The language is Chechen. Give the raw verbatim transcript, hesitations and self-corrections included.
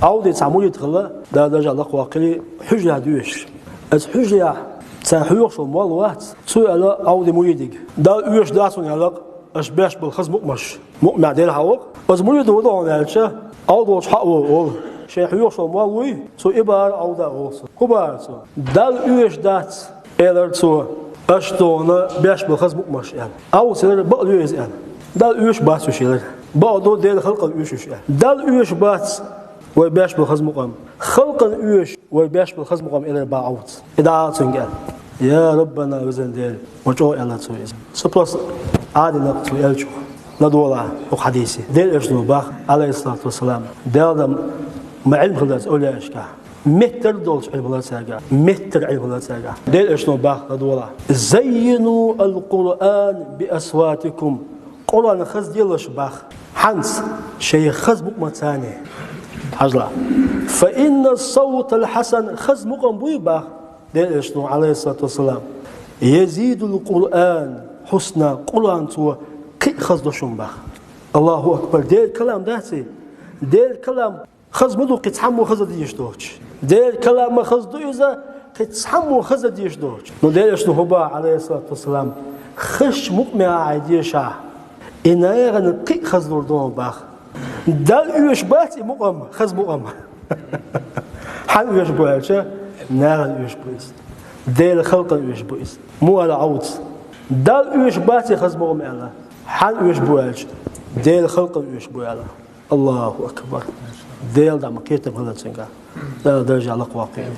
Ӏовдин цхьа мурид хилла, Дала даржа лакхваккхийла, хьуьжарехь доьшуш. Оцу хьуьжарехь царна хьоьхуш волу молла вац, цо аьлла Ӏовдин муридига: «Далла оьшуш дац хьуна, аьлла, аша беш болу хаза мукъамаш, мукъамехь Делахь а ву-кх». Оцу муридо хӀун до хьуна аьлча, Ӏовда волчу хьаъ ву олу: «Шайн хьоьхуш волу молла вуй, цо и бахара Ӏовда», олу цо. ХӀун бахара цо? «Далла оьшуш дац», элира цо, «аша тхуна беш болу хаза мукъамаш», аьлла. Ӏовдас элира: «Бакъ лоьху иза», аьлла. «Далла оьшуш бац уьш», элира. «Бакъ ду, Делан халкъана оьшу уьш», аьлла. «Далла оьшуш бац вай беш болу хаза мукъам. Халкъана оьшу вай беш болу хаза мукъам», элира бах Ӏовдас. И дӀаала цуьнга аьлла. «Я Раббана, везан Дела», ма чӀогӀа аьлла цо иза. Со просто Ӏадина цу элчух ладогӀалахь хӀокху хьадисе. Делан элчано бах, Ӏалайхиссалату вассалам, Дала дан ма Ӏилма хилла дац овлияашкахь. Меттара долчу Ӏилма хилла цаьргахь. Меттара Ӏилма хилла цаьргахь. Делан элчано бах ладогӀалахь: «Заййину ал-Къуръан би асватикум». Къуръан хаза делаш бах. Хьанца? Шайн хаза мукъамаца. Хьажал. «Фа инна савтал хьасан», хаза мукъам буй бах Делан элчано, Ӏалайхиссалату вассалам, «язидул Къуръан хьусна», Къуръан цо кхин а хаза до шуна бах. Аллаху акбар! Делан калам дац и? Делан калам хаза ма ду кхин цхьаммо хаза дезаш доцуш. Делан калам ма хаза ду иза кхин цхьаммо хаза дезаш доцуш. Ну, Делан элчано хӀун бах, Ӏалайхиссалату вассалам, хазачу мукъамехь ахь дешахь, и нахана кхин а хаза лур ду бах. Далла оьшуш бац и мукъам, хаза мукъам. Хьанна оьшуш бу аьлча, нахана оьшуш бу иза. Делан халкъана оьшуш бу иза. Муха аьлла Ӏовдас? Далла оьшуш бац и хаза мукъам аьлла. Хьанна оьшуш бу аьлча, Делан халкъана оьшуш бу аьлла. Аллаху акбар! Делан дӀа ма кхетам хилла цуьнгахь. Дала даржа лакхваккхийла.